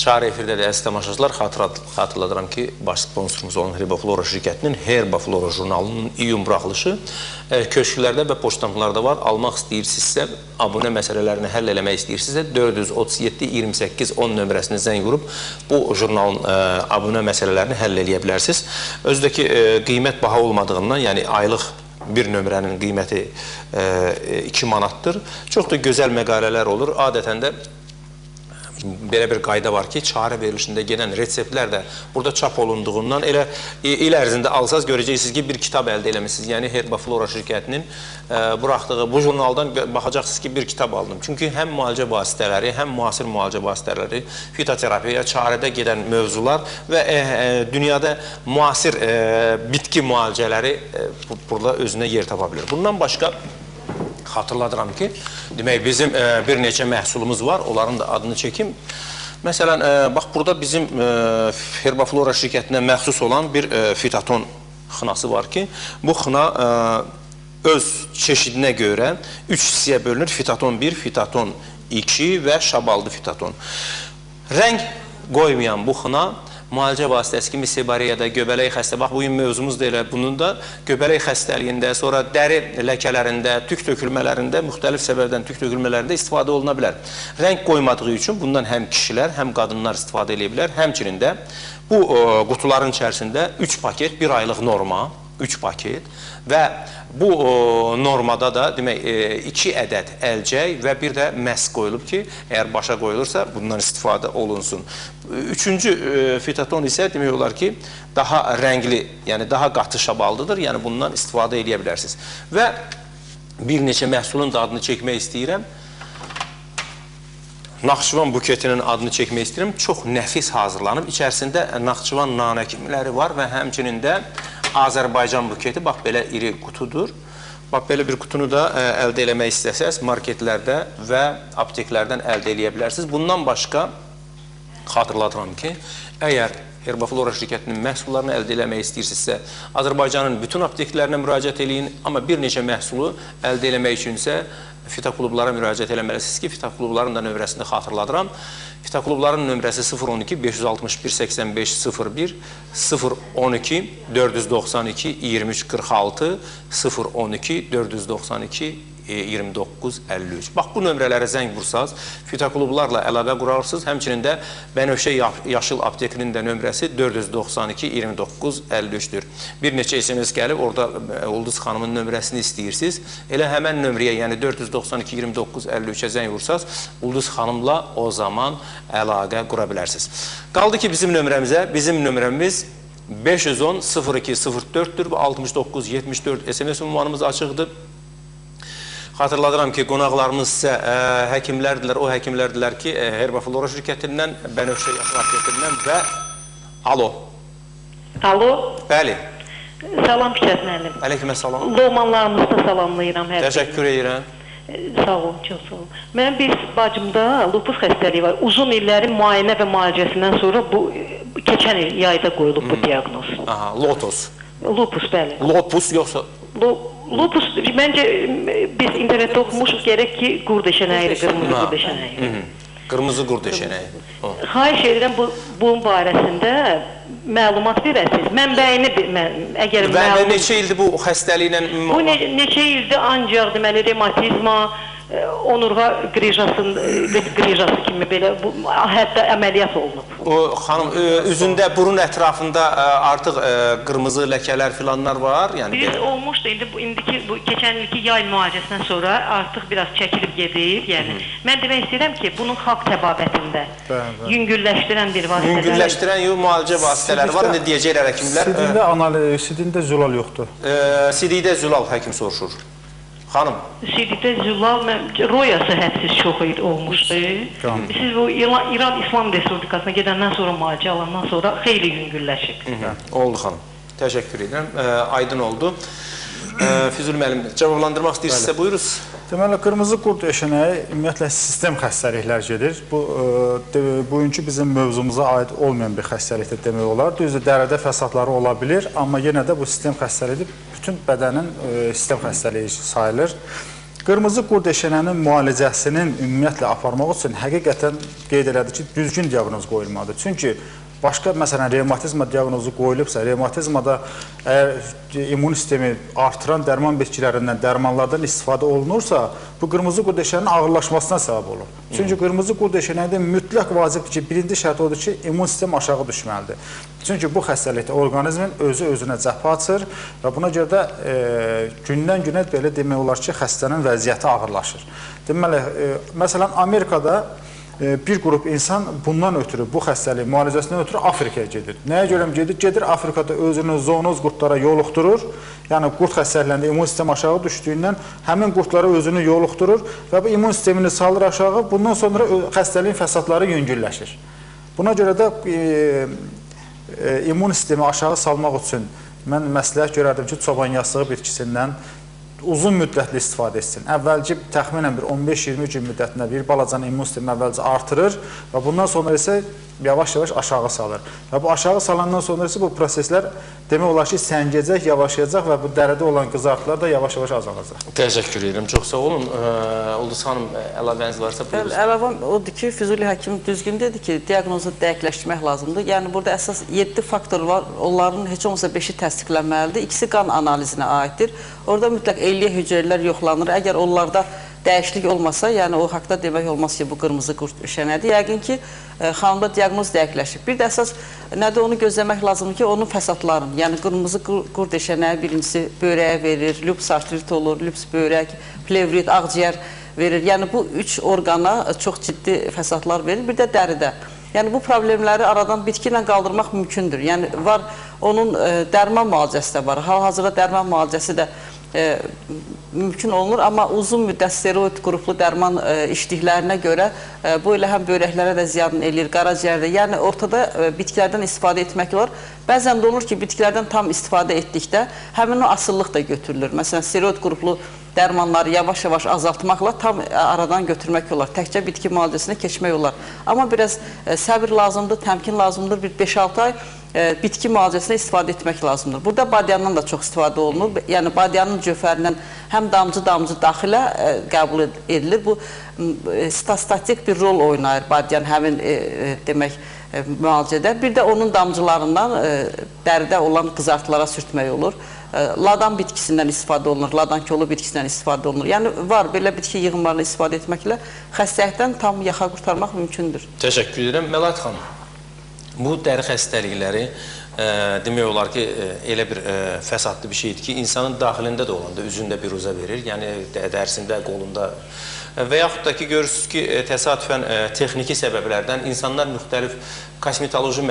Çarə efirdədir, əziz tamaşaçılar. Xatırladıram ki, baş sponsorumuz olan Herbaflora şirkətinin Herbaflora jurnalının iyun buraxılışı köşklərdə və poçtamplarda var. Almaq istəyirsinizsə, abunə məsələlərini həll eləmək istəyirsinizsə, 437 28 10 nömrəsinə zəng vurub bu jurnalın abunə məsələlərini həll eləyə bilərsiniz. Özü də ki, qiymət baha olmadığından, yəni aylıq bir nömrənin qiyməti 2 manatdır. Çox da gözəl məqalələr olur. Adətən də belə bir qayda var ki, çarə verilişində gedən reseptlər də burada çap olunduğundan elə il ərzində alsaz görəcəksiniz ki, bir kitab əldə eləmişsiniz. Yəni Herbaflora şirkətinin buraxdığı bu jurnaldan baxacaqsınız ki, bir kitab aldım. Çünki həm müalicə vasitələri, həm müasir müalicə vasitələri, fitoterapiya, çarədə gedən mövzular və dünyada müasir bitki müalicələri burada özünə yer tapa bilir. Bundan başqa xatırladıram ki, demək bizim bir neçə məhsulumuz var, onların da adını çəkim. Məsələn, bax burada bizim Herbaflora şirkətinə məxsus olan bir fitaton xınası var ki, bu xına öz çeşidinə görə 3 hissəyə bölünür. Fitaton 1, fitaton 2 və şabaldı fitaton. Rəng qoymayan bu xına müalicə vasitəsi kimi seboreyada, göbələk xəstə, bax bugün mövzumuz da elə bunun da göbələk xəstəliyində, sonra dəri ləkələrində, tük tökülmələrində, müxtəlif səbəbdən tük tökülmələrində istifadə oluna bilər. Rəng qoymadığı üçün bundan həm kişilər, həm qadınlar istifadə edə bilər. Həmçinin də bu qutuların içərisində 3 paket, bir aylıq norma, 3 paket və bu normada da demək 2 ədəd əlcək və bir də məsk qoyulub ki, əgər başa qoyulursa bundan istifadə olunsun. Üçüncü fitaton isə demək olar ki, daha rəngli, yəni daha qatı şabaldıdır, yəni bundan istifadə edə bilərsiniz. Və bir neçə məhsulun da adını çəkmək istəyirəm. Naxçıvan buketinin adını çəkmək istəyirəm. Çox nəfis hazırlanıb. İçərisində Naxçıvan nanə kimləri var və həmçinin də Azərbaycan buketi, bax belə iri qutudur. Bax belə bir qutunu da əldə eləmək istəsəz marketlərdə və apteklərdən əldə eləyə bilərsiniz. Bundan başqa xatırladıram ki, əgər Herbaflora şirkətinin məhsullarını əldə eləmək istəyirsinizsə, Azərbaycanın bütün apteklərinə müraciət eləyin, amma bir neçə məhsulu əldə eləmək üçünsə fitoklublara müraciət eləməlisiniz ki, fitoklubların da nömrəsini xatırladıram. Fitoklubların nömrəsi 012 561 85 01, 012 492 23 46, 012 492 29 53. Bax, bu nömrələrə zəng vursaz, fitoklublarla əlaqə qurarsınız. Həmçinin də Bənövşə Yaşıl Aptekinin də nömrəsi 492 29 53-dür. Bir neçə SMS gəlib, orada Ulduz xanımın nömrəsini istəyirsiniz. Elə həmən nömrəyə, yəni 492 29 53-ə zəng vursaz, Ulduz xanımla o zaman əlaqə qura bilərsiniz. Qaldı ki, bizim nömrəmizə, bizim nömrəmiz 510 02 04-dür və 69 74 SMS ünvanımız açıqdır. Xatırladıram ki, qonaqlarımız isə həkimlərdirlər, o həkimlərdirlər ki, Herbaflora şirkətindən, Bənövşə Yaşıl Aptekindən və alo. Alo. Bəli. Salam Fikrət müəllim. Aleyküm salam. Loğmanlarımızı da salamlayıram. Təşəkkür edirəm. Sağ olun, çox sağ olun. Mənim bir bacımda lupus xəstəliyi var. Uzun illərin müayinə və müalicəsindən sonra bu keçən il yayda qoyulub bu diaqnoz. Aha, lotus. Lupus, bəli. Lupus yoxsa? Lupus, məncə biz internetdə oxumuşuq, gərək ki, qurd eşənəyi, qırmızı qurd eşənəyi. Qırmızı qurd eşənəyi. Xahiş edirəm, bunun barəsində məlumat verəsiniz. Mənbəyini, əgər məlumat... Və neçə ildir bu xəstəliklə... Bu neçə ildir ancaq, deməli, revmatizma, onurğa qrijası kimi belə, hətta əməliyyat olunub. O, xanım, üzündə, burun ətrafında artıq qırmızı ləkələr filanlar var? Biz olmuşdu, indiki, keçən ilki yay müalicəsindən sonra artıq biraz çəkilib gedib. Yəni, mən demək istəyirəm ki, bunun xalq təbabətində yüngülləşdirən bir vasitələr... Yüngülləşdirən müalicə vasitələri var, indi deyəcəklər həkimlər. Sidikdə zülal yoxdur. Sidikdə zülal, həkim soruşur. Xanım. Sidikdə zülal, royası hədsiz çox olmuşdu. Siz bu İran İslam Respublikasına gedəndən sonra, müalicə alandan sonra xeyli yüngülləşib. Oldu xanım. Təşəkkür edirəm. Aydın oldu. Füzuli müəllim, cavablandırmaq istəyirsinizsə buyuruz. Deməli, qırmızı qurd eşənəyi ümumiyyətlə sistem xəstəliklər gedir. Bu, bugünkü bizim mövzumuza aid olmayan bir xəstəlikdir demək olar. Düzdür, dəridə fəsadları ola bilir, amma yenə də bu sistem xəstəliyidir. Bütün bədənin sistem xəstəliyi sayılır. Qırmızı qurd eşənəyinin müalicəsinin ümumiyyətlə aparmaq üçün həqiqətən qeyd elədi ki, düzgün diaqnoz qoyulmalıdır. Çünki başqa, məsələn, revmatizma diaqnozu qoyulubsa, revmatizmada əgər immun sistemi artıran dərman bitkilərindən, dərmanlardan istifadə olunursa, bu qırmızı qurd eşənəyinin ağırlaşmasına səbəb olur. Çünki qırmızı qurd eşənəyində mütləq vacibdir ki, birinci şərt odur ki, immun sistem aşağı düşməlidir. Çünki bu xəstəlikdə orqanizmin özü özünə cəbhə açır və buna görə də gündən günə belə demək olar ki, xəstənin vəziyyəti ağırlaşır. Deməli, məsələn, Amerikada bir qrup insan bundan ötürü, bu xəstəlik müalicəsindən ötürü Afrikaya gedir. Nəyə görə gedir? Gedir Afrikada özünü zoonoz qurdlara yoluxdurur. Yəni qurd xəstəliklərində immun sistem aşağı düşdüyündən həmin qurdlara özünü yoluxdurur və bu immun sistemini salır aşağı. Bundan sonra xəstəliyin fəsadları yüngülləşir. Buna görə də immun sistemi aşağı salmaq üçün mən məsləhət görərdim ki, çoban yastığı bitkisindən uzun müddətli istifadə etsin. Əvvəlki təxminən bir 15-20 gün müddətində bir balacanın immun sistemi əvvəlcə artırır və bundan sonra isə yavaş-yavaş aşağı salır. Və bu aşağı salandan sonra isə bu proseslər demək olar ki, səngəcək, yavaşlayacaq və bu dəridə olan qızartılar da yavaş-yavaş azalacaq. Təşəkkür edirəm. Çox sağ olun. Ulduz xanım, əlavəniz varsa buyurun. Əlavəm odur ki, Füzuli həkim düzgün dedi ki, diaqnozu dəqiqləşdirmək lazımdır. Yəni burada əsas 7 faktor var. Onların heç olmasa 5-i təsdiqlənməlidir. İkisi qan analizinə aiddir. Orada mütləq elliyə hüceyrələr yoxlanır. Əgər onlarda dəyişiklik olmasa, yəni o haqda demək olmaz ki, bu qırmızı qurd eşənəyidir. Yəqin ki, xanımda diaqnoz dəqiqləşib. Bir də əsas nədir, onu gözləmək lazımdır ki, onun fəsadların, yəni qırmızı qurd eşənəyi birincisi böyrəyə verir, lüps artrit olur, lüps böyrək, plevrit, ağciyər verir. Yəni bu üç orqana çox ciddi fəsadlar verir. Bir də dəridə. Yəni bu problemləri aradan bitki ilə qaldırmaq mümkündür. Yəni var, onun dərman müalicəsi də var. Hal-hazırda dərman müalicəsi də mümkün olunur, amma uzun müddət steroid qruplu dərman içdiklərinə görə bu elə həm böyrəklərə də ziyan eləyir, qaraciyərdə. Yəni ortada bitkilərdən istifadə etmək olar. Bəzən də olur ki, bitkilərdən tam istifadə etdikdə həmin o asıllıq da götürülür. Məsələn, steroid qruplu dərmanları yavaş-yavaş azaltmaqla tam aradan götürmək olar. Təkcə bitki müalicəsinə keçmək olar. Amma biraz səbir lazımdır, təmkin lazımdır. Bir 5-6 ay bitki müalicəsinə istifadə etmək lazımdır. Burada badyandan da çox istifadə olunur. Yəni badyanın cöhərindən həm damcı-damcı daxilə qəbul edilir. Bu statik bir rol oynayır badyan həmin demək müalicədə. Bir də onun damcılarından dəridə olan qızartılara sürtmək olur. Ladan bitkisindən istifadə olunur, ladan kolu bitkisindən istifadə olunur. Yəni var, belə bitki yığınlarını istifadə etməklə xəstəlikdən tam yaxa qurtarmaq mümkündür. Təşəkkür edirəm. Məlahət xanım, bu dəri xəstəlikləri demək olar ki, elə bir fəsadlı bir şeydir ki, insanın daxilində də olanda üzündə biruzə verir, yəni dərisində, qolunda və yaxud da ki, görürsünüz ki, təsadüfən texniki səbəblərdən insanlar müxtəlif kosmetoloji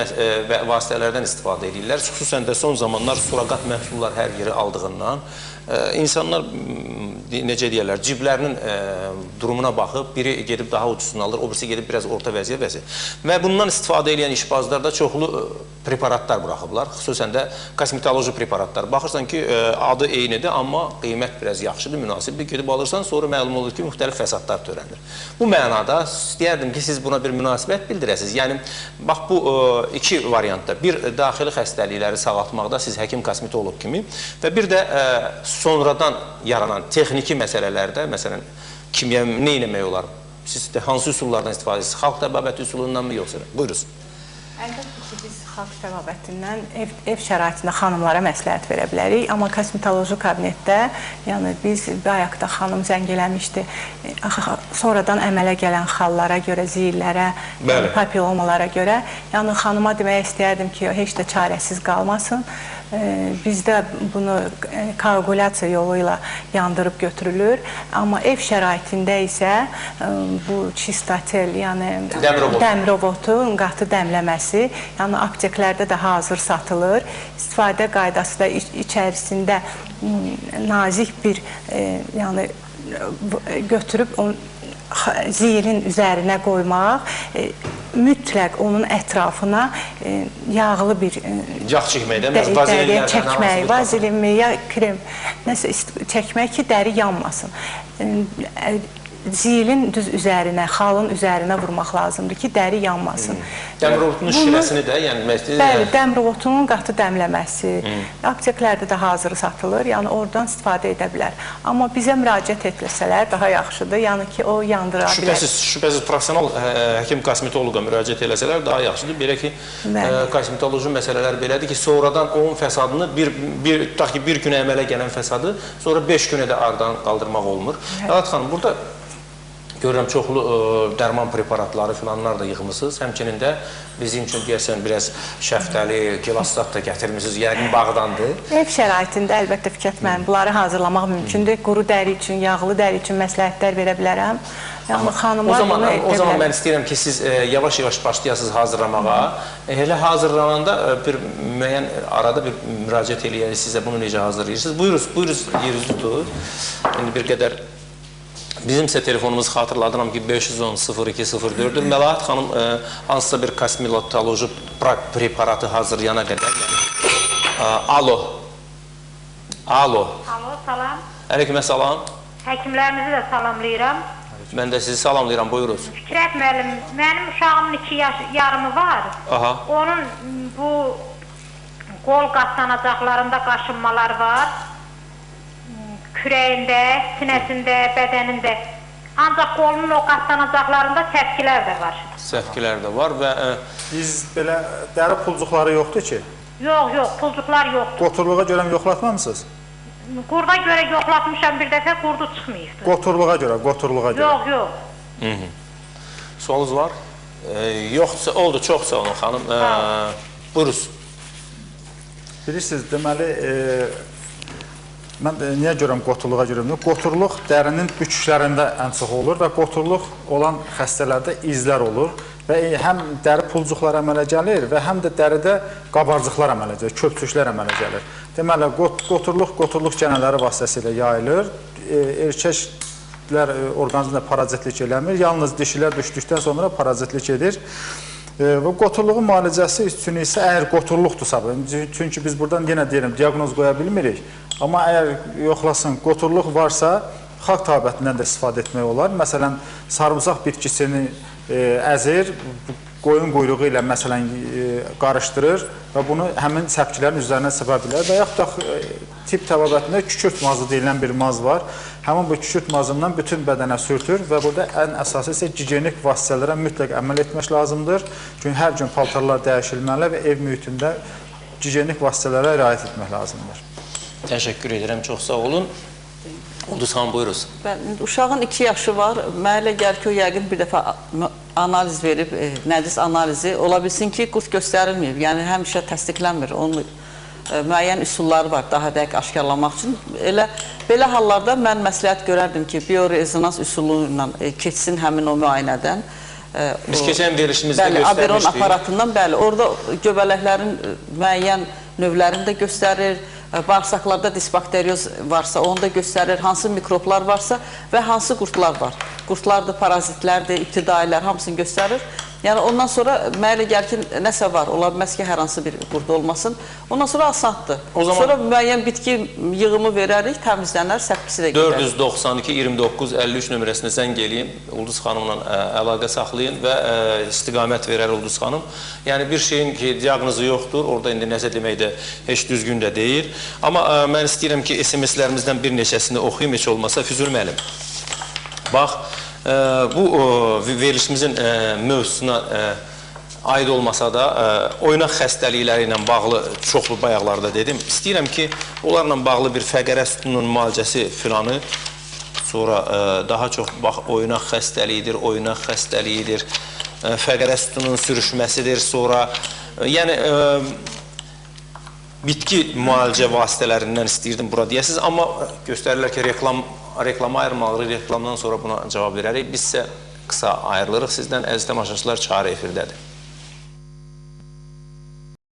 vasitələrdən istifadə edirlər. Xüsusən də son zamanlar suraqat məhsullar hər yeri aldığından insanlar, necə deyərlər, ciblərinin durumuna baxıb, biri gedib daha ucuzunu alır, o birisi gedib biraz orta vəziyyət. Və bundan istifadə edən işbazlar da çoxlu preparatlar buraxıblar, xüsusən də kosmetoloji preparatlar. Baxırsan ki, adı eynidir, amma qiymət biraz yaxşıdır, münasibdir. Gedib alırsan, sonra məlum olur ki, müxtəlif fəsadlar törənir. Bu mənada istəyərdim ki, siz buna bir münasibət bildirəsiniz. Yəni, bax, bu iki variantda, bir daxili xəstəlikləri sağaltmaqda siz həkim kosmetoloq kimi və bir də sonradan yaranan texniki məsələlərdə, məsələn, kimya nə eləmək olar? Siz də hansı üsullardan istifadə edirsiniz? Xalq təbabəti üsulundan mı yoxsa? Buyurun. Əlbəttə ki, biz xalq təbabətindən ev şəraitində xanımlara məsləhət verə bilərik. Amma kosmetoloji kabinetdə, yəni biz bayaq da xanım zəng eləmişdi, sonradan əmələ gələn xallara görə, ziyillərə, papilomalara görə, yəni xanıma demək istəyərdim ki, heç də çarəsiz qalmasın. Bizdə bunu koagulyasiya yolu ilə yandırıb götürülür. Amma ev şəraitində isə bu çistatel, yəni dəm robotun qatı dəmləməsi, yəni apteklərdə də hazır satılır. İstifadə qaydası da içərisində nazik bir, yəni götürüb ziyilin üzərinə qoymaq, mütləq onun ətrafına yağlı bir yağ çəkmək, çəkmək, vazelinmi ya krem, nəsə çəkmək ki, dəri yanmasın. Zilin düz üzərinə, xalın üzərinə vurmaq lazımdır ki, dəri yanmasın. Dəmrovotunun şirəsini də, yəni Bəli, dəmrovotunun qatı dəmləməsi, apteklərdə də hazırı satılır, yəni oradan istifadə edə bilər. Amma bizə müraciət etməsələr daha yaxşıdır, yəni ki, o yandıra bilər. Şübhəsiz professional həkim kosmetoloqa müraciət eləsələr daha yaxşıdır. Belə ki, kosmetoloji məsələlər belədir ki, sonradan onun fəsadını bir tutaq ki, bir günə əmələ gələn fəsadı sonra 5 günə də aradan qaldırmaq olmur. Məlahət xanım, burada görürəm çoxlu dərman preparatları filanlar da yığmısınız. Həmçinin də bizim üçün deyəsən biraz şəftəli, gilastat da gətirmişsiniz. Yəqin bağdandır. Ev şəraitində əlbəttə Fikrət müəllim, bunları hazırlamaq mümkündür. Quru dəri üçün, yağlı dəri üçün məsləhətlər verə bilərəm. Yəni xanımlar bunu edə O zaman bilər. mən istəyirəm ki, siz yavaş-yavaş başlayasınız hazırlamağa. Elə hazırlananda bir müəyyən arada bir müraciət eləyərik sizə, bunu necə hazırlayırsınız. Buyuruz, yerinizi tutun. İndi bir qədər bizimsə telefonumuzu xatırladıram ki, 510 02 04-dür. Məlahət xanım hansısa bir kosmetoloji preparatı hazırlayana qədər. Yəni, alo. Alo. Alo, salam. Aleyküm salam. Həkimlərimizi də salamlayıram. Mən də sizi salamlayıram, buyuruz. Fikrət müəllim, mənim uşağımın 2 yaş yarımı var. Aha. Onun bu qol qatlanacaqlarında qaşınmalar var. Kürəyində, sinəsində, bədənində. Ancaq qolunun o qatlanacaqlarında səpkilər də var. Səpkilər də var və Biz belə dəri pulcuqları yoxdur ki? Yox, yox, pulcuqlar yoxdur. Qoturluğa görə yoxlatmamısınız? Qurda görə yoxlatmışam bir dəfə, qurdu çıxmayıbdır. Qoturluğa görə, qoturluğa görə. Yox, yox. Sualınız var? Yoxsa oldu, çox sağ olun xanım. Buyuruz. Bilirsiniz, deməli, mən niyə görəm qoturluğa görəm? Qoturluq dərinin büküşlərində ən çox olur və qoturluq olan xəstələrdə izlər olur və həm dəri pulcuqları əmələ gəlir və həm də dəridə qabarcıqlar əmələ gəlir, köpçüklər əmələ gəlir. Deməli, qoturluq qoturluq gənələri vasitəsilə yayılır. Erkəklər orqanizmdə parazitlik eləmir, yalnız dişilər düşdükdən sonra parazitlik edir. Və qoturluğun müalicəsi üçün isə əgər qoturluqdursa, çünki biz buradan yenə deyirəm, diaqnoz qoya bilmirik, amma əgər yoxlasın, qoturluq varsa, xalq təbabətindən də istifadə etmək olar. Məsələn, sarımsaq bitkisini əzir, qoyun quyruğu ilə məsələn qarışdırır və bunu həmin səpkilərin üzərinə səpə bilər və yaxud da tibb təbabətində kükürt mazı deyilən bir maz var. Həmin bu kükürt mazından bütün bədənə sürtür və burada ən əsası isə gigiyenik vasitələrə mütləq əməl etmək lazımdır. Çünki hər gün paltarlar dəyişilməli və ev mühitində gigiyenik vasitələrə riayət etmək lazımdır. Təşəkkür edirəm, çox sağ olun. Ulduz xanım, buyuruz. Bəli, uşağın 2 yaşı var. Mənə elə gəlir ki, o yəqin bir dəfə analiz verib, nəcis analizi. Ola bilsin ki, qurd göstərilməyib. Yəni, həmişə təsdiqlənmir. Onun müəyyən üsulları var daha dəqiq aşkarlamaq üçün. Elə belə hallarda mən məsləhət görərdim ki, biorezonans üsulu ilə keçsin həmin o müayinədən. Biz keçən verilişimizdə bəli, göstərmişdik. Aberon aparatından, bəli. Orada göbələklərin müəyyən növlərini də göstərir. Bağırsaqlarda disbakterioz varsa, onu da göstərir, hansı mikroblar varsa və hansı qurdlar var. Qurdlardır, parazitlərdir, ibtidailər, hamısını göstərir. Yəni, ondan sonra mənə elə gəlir ki, nəsə var, ola bilməz ki, hər hansı bir qurd olmasın. Ondan sonra asandır. O zaman... Sonra müəyyən bitki yığımı verərik, təmizlənər, səpkisi də gedər. 492 29 53 nömrəsinə zəng eləyin, Ulduz xanımla əlaqə saxlayın və istiqamət verər Ulduz xanım. Yəni, bir şeyin ki, diaqnozu yoxdur, orada indi nəsə demək də heç düzgün də deyil. Amma mən istəyirəm ki, SMS-lərimizdən bir neçəsini oxuyum, heç olmasa Füzuli müəllim. Bax, bu verilişimizin mövzusuna aid olmasa da oynaq xəstəlikləri ilə bağlı çoxlu bayaqlarda dedim. İstəyirəm ki, onlarla bağlı bir fəqərə sütununun müalicəsi filanı, sonra daha çox bax, oynaq xəstəliyidir, oynaq xəstəliyidir, fəqərə sütununun sürüşməsidir, sonra yəni bitki müalicə vasitələrindən istəyirdim bura deyəsiniz, amma göstərirlər ki, reklama ayırmalıyıq, reklamdan sonra buna cavab verərik. Biz isə qısa ayrılırıq sizdən. Əziz tamaşaçılar, Çarə efirdədir.